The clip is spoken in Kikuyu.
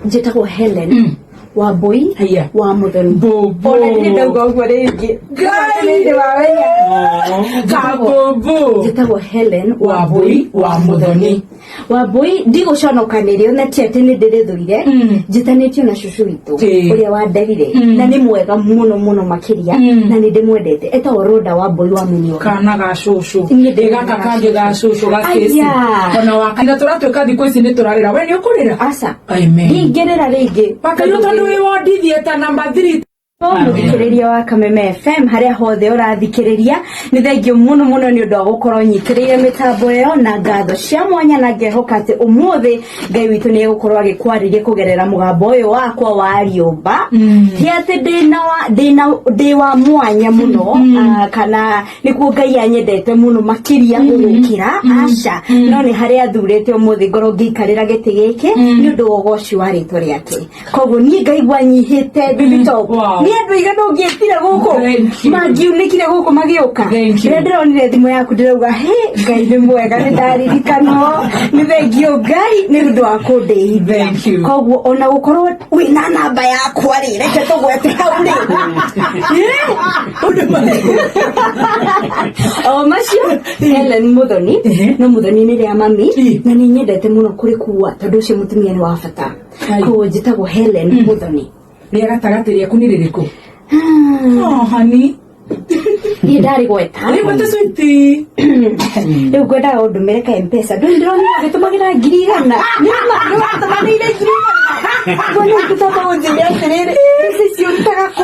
Njĩtagwo Helen Wambui. Haiya. Wa Muthoni. Mbũmbũ. Ona ndirĩ ndauga ũguo rĩngĩ. Ngai. Nĩ ndĩ wamenya. Kabũmbũ. Njĩtagwo Helen. Wambui wa Muthoni. Wambui ndigũconoka nĩrĩo, na ti atĩ nĩ ndĩrĩthũire. Njĩtanĩtio na cucu witũ ũrĩa wanderire, na nĩ mwega mũno mũno makĩria, na nĩ ndĩmwendete. Etagwo Rhoda Wambui wa Mũnyoga. Kana ga cũcũ. Niĩ ndĩ Ĩ gaka kangĩ ga cũcũ ga Stacy. Aya. Ona wakaira tũratuĩka thikũ ici nĩ tũrarĩra. We nĩ ũkũrĩra? Aca. Amen. Ndingĩrĩra rĩngĩ. Wakairwo tondũ wĩ wondithie ta namba 3. Mũthikĩrĩria wa Kameme FM harĩa hothe ũrathikĩrĩria, nĩ thengio mũno mũno nĩ ũndũ wa gũkorwo nyitĩrĩire mĩtambo ĩyo na ngatho cia mwanya, na ngehoka atĩ ũmũthĩ Ngai witũ nĩ egũkorwo agĩkwarĩria kũgerera mũgambo ũyũ wakwa wa rĩũmba. Ti atĩ ndĩna wa- ndĩna ndĩ wa mwanya mũno, kana nĩkuo Ngai anyendete mũno makĩria gũgũkĩra, aca, no nĩ harĩa athurĩte ũmũthĩ ngorwo ngĩikarĩra gĩtĩ gĩkĩ nĩ ũndũ wa ũgoci wa rĩtwa rĩake. Koguo niĩ ngaigua nyihĩte, baby top. Nĩ andũ aigana ũngĩtire gũkũ Thank you. mangiunĩkire gũkũ magĩũka. Thank you. Rĩrĩa ndĩronire thimũ yaku ndĩrauga, "Hĩ, Ngai nĩ mwega, nĩ ndaririkanwo, nĩ thengio Ngai nĩ ũndũ wa kũndĩithia." Thank you. Koguo ona gũkorwo wĩna namba yakwa rĩ, reke tũgwete hau rĩ. Eh, ũndũ o macio Helen Muthoni, no Muthoni nĩ rĩa mami, na nĩ nyendete mũno kũrĩkua tondũ ũcio mũtumia nĩ wa bata. Hai. Koguo njĩtagwo Helen Muthoni. Rĩa gatagatĩ rĩaku nĩ rĩrĩkũ? Oh, honey. Niĩ ndarĩ gweta. Rĩgwete sweetie. Rĩu ngwendaga ũndũmĩre ka Mpesa. Ndũĩ ndĩronire ũgĩtũmagĩra 100,000. Nĩma nĩwatũmanĩire 100,000. Kuona ũngĩcoka ũnjĩre atĩrĩrĩ, mbeca icio ũrutaga kũ?